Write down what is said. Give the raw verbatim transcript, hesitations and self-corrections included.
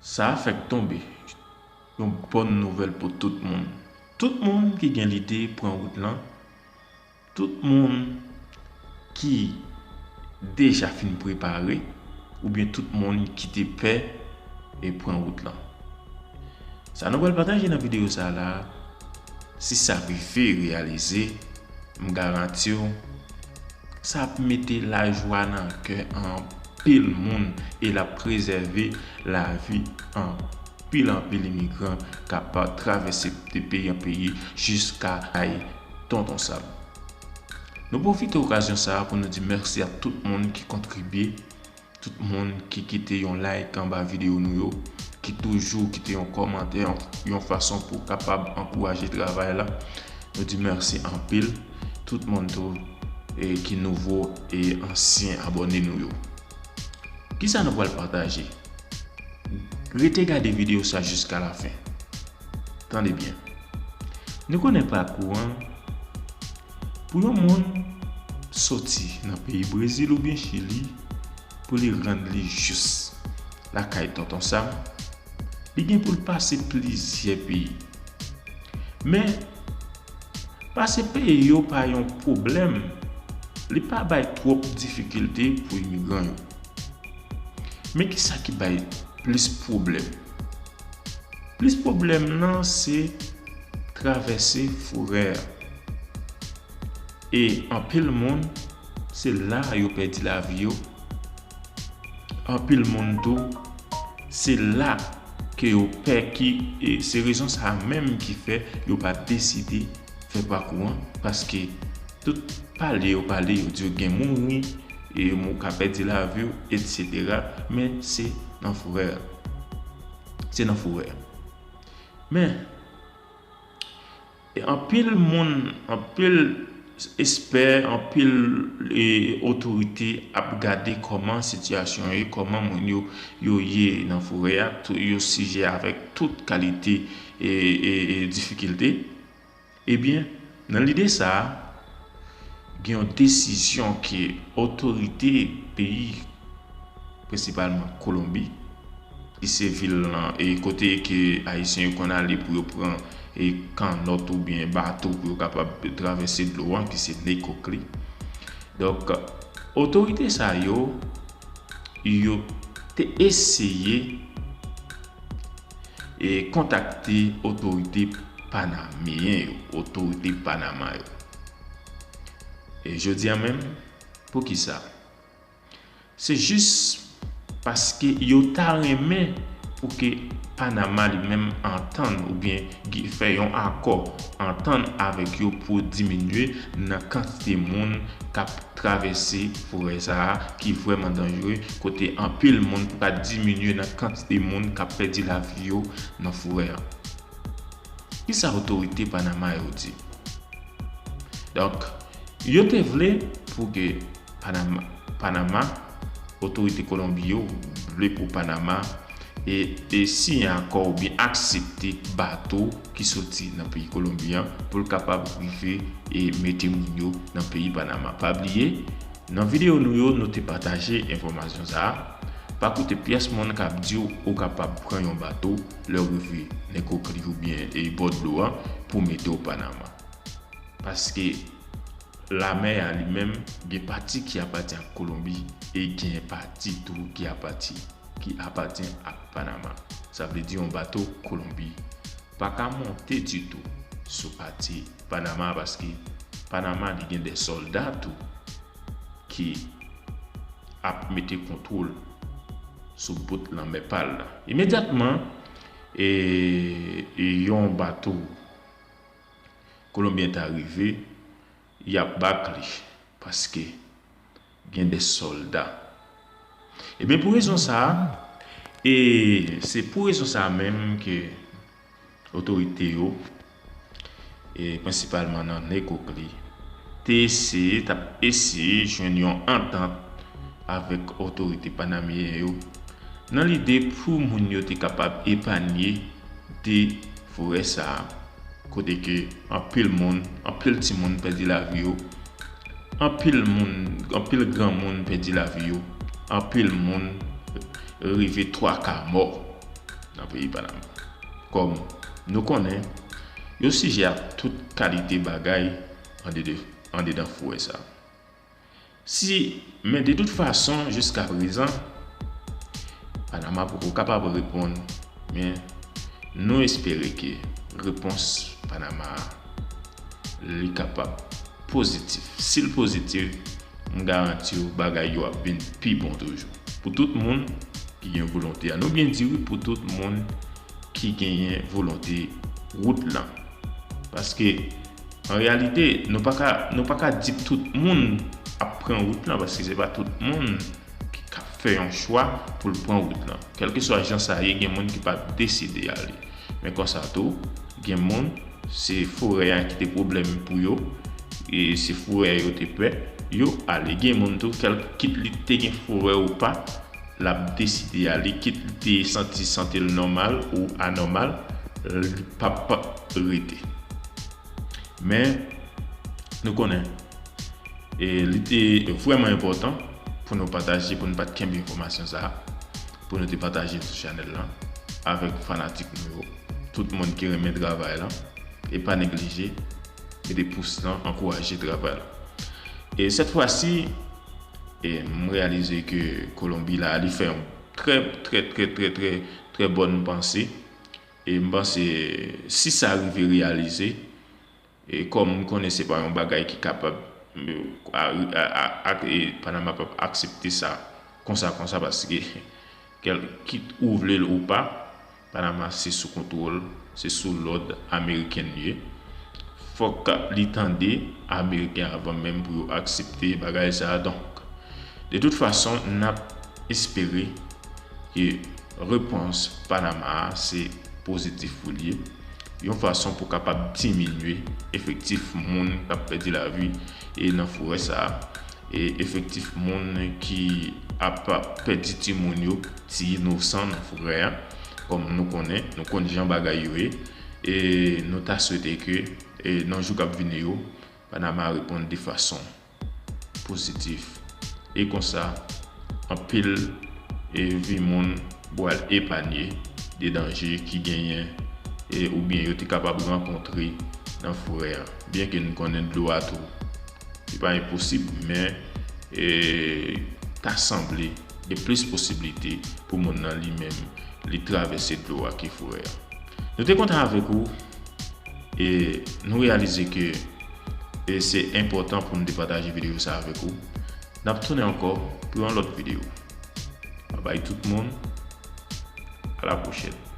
Sa a fèk tonbe. Yon bòn nouvèl pou tout moun. Tout moun ki gen lide pran wout lan, tout moun ki deja fin prepare, oubyen tout moun ki te pè e pran wout lan. Sa nou pral pataje nan videyo sa a la, si sa rive reyalize, m garanti w, sa ap mete lajwa nan kè anpil moun e l ap prezève lavi anpil, anpil imigran k ap travèse de peyi an peyi jiska kay Tonton Sam. Nou pwofite okazyon sa a pou nou di mèsi a tout moun ki kontribye, tout moun ki kite yon like anba videyo nou yo, ki toujou kite yon kòmantè, yon, yon fason pou kapab ankouraje travay la. Nou di mèsi anpil, tout moun tou, e, ki nouvo e ansyen abòne nou yo. Kisa nou pral pataje? Rete gade videyo sa jiska lafen. Tande byen. Nou konnen pakou an, pou yon moun soti nan peyi Brezil oubyen Chili, pou li rann li jis lakay Tonton Sam, li gen pou l pase plizyè peyi. Men, pase peyi yo pa yon pwoblèm, li pa bay twòp difikilte pou imigran yo. Men kisa ki bay plis pwoblèm? Plis pwoblèm nan se travèse forè a. E anpil moun, se la yo pèdi lavi yo. Anpil moun tou, se la ke yo pè ki, e se rezon sa a menm ki fè yo pa deside fè pakou an, paske tout pale yo pale, yo di yo gen mouri, e moun ka pèdi lavi yo, etsetera. Men se nan forè a. Se nan forè a. Men, e anpil moun, anpil espè, anpil, e, otorite ap gade kòman sitiyasyon ye, kòman moun yo, yo ye nan forè a, tou, yo sijè avèk tout kalite, e, e, e difikilte. Ebyen, nan lide sa a, gen yon desizyon ke otorite peyi, prensipalman Kolonbi, ki se vil lan, e kote ke Ayisyen yo konn ale pou yo pran, e, kannòt oubyen bato pou yo kapab travèse dlo an, ki se Necoclí. Donk, otorite sa yo, yo te eseye, e, kontakte otorite panameyen yo, otorite Panama yo. E jodi a menm, poukisa? Se jis paske yo ta renmen pou ke Panama li menm antann oubyen gi-, fè yon akò, antann avèk yo pou diminye nan kantite moun k ap travèse forè sa a ki vrèman danjere, kote anpil moun, pou ka diminye nan kantite moun k ap pèdi lavi yo nan forè a. Kisa otorite Panama yo di? Donk, yo te vle pou ke Panama, Panama, otorite Kolonbi yo vle pou Panama e, e siyen akò oubyen aksepte bato ki soti nan peyi Kolonbi an pou l kapab rive e mete moun yo nan peyi Panama. Pa bliye, nan videyo nou yo, nou te pataje enfòmasyon sa a. Pa koute pyès moun k ap di w ou kapab pran yon bato lè w rive Necoclí oubyen, e, bò dlo an pou mete w Panama. Paske lamè a li menm, gen pati ki apatyen ak Kolonbi e gen pati tou ki apati, ki apatyen ak Panama. Sa vle di yon bato Kolonbi pa ka monte ditou sou pati Panama, paske Panama li gen de sòlda tou ki ap mete kontwòl sou bout lanmè pa l la. Imedyatman, e, e yon bato Kolonbyen ta rive, y ap bak li, paske gen de sòlda. Ebyen, pou rezon sa a, e se pou rezon sa a menm ke otorite yo, e prensipalman nan Necoclí, te eseye, t ap eseye jwenn yon antant avèk otorite panameyen yo, nan lide pou moun yo te kapab epanye de forè sa a, kote ke anpil moun, anpil timoun pèdi lavi yo, anpil moun, anpil granmoun pèdi lavi yo, anpil moun rive twa ka mò. nan peyi Panama. Kòm nou konnen, yo sijè a tout kalite bagay andedan, andedan forè sa. Si, men de tout fason, jiska prezan, Panama poko kapab reponn, men nou espere ke repons Panama a, li kapab pozitif. Si l pozitif, m garanti w bagay yo ap vin pi bon toujou. Pou tout moun ki gen volonte a, nou byen di wi, pou tout moun ki genyen volonte wout lan. Paske, an reyalite, nou pa ka, nou pa ka di tout moun ap pran wout lan, paske se pa tout moun ki ka fè yon chwa pou l pran wout lan. Kèlkeswa jan sa ye, gen moun ki pa deside ale. Men konsa tou, gen moun, se forè a ki te pwoblèm pou yo, e se forè a yo te pè, yo ale. Gen moun tou, kèl, kit li te gen forè ou pa, l ap deside ale, kit li te santi, santi l nòmal ou anòmal, li p ap rete. Men, nou konnen, e li te vrèman enpòtan pou nou pataje, pou nou pa t kenbe enfòmasyon sa a, pou nou te pataje l sou chanèl lan avèk fanatik nou yo, tout moun ki renmen travay lan, e pa neglije mete pous lan, ankouraje travay lan. E sèt fwa si, e m reyalize ke Kolonbi la, li fè yon trè, trè, trè, trè, trè, trè bòn panse. E m panse, si sa rive reyalize, e kòm m konnen se pa yon bagay ki kapab, e, a, a, a, a, e Panama p ap aksepte sa konsa, konsa, paske kèl, kit ou vle l ou pa, Panama se sou kontwòl, se sou lòd ameriken l ye. Fòk li tande ameriken avan menm pou yo aksepte bagay sa a. Donk, de tout fason, n ap espere ke repons Panama a se pozitif pou l ye, yon fason pou kapab diminye efektif moun k ap pèdi lavi e nan forè sa a, e efektif moun ki ap pèdi timoun yo, ti inosan nan forè a. Kòm nou konnen, nou konn jan bagay yo ye, e nou ta swete ke, e nan jou k ap vini yo, Panama reponn de fason pozitif. E konsa, anpil, e vi moun pral epanye de danje ki genyen, e oubyen yo te kapab rankontre nan forè a. Byenke nou konnen dlo a tou, li pa enposib, men, e ta sanble gen plis posiblite pou moun nan li menm li travèse dlo a ke forè a. Nou te kontan avèk ou, e nou reyalize ke, e se enpòtan pou nou te pataje videyo sa avèk ou. N ap tounen ankò pou yon lòt videyo. Babay tout moun, a la pwochèn.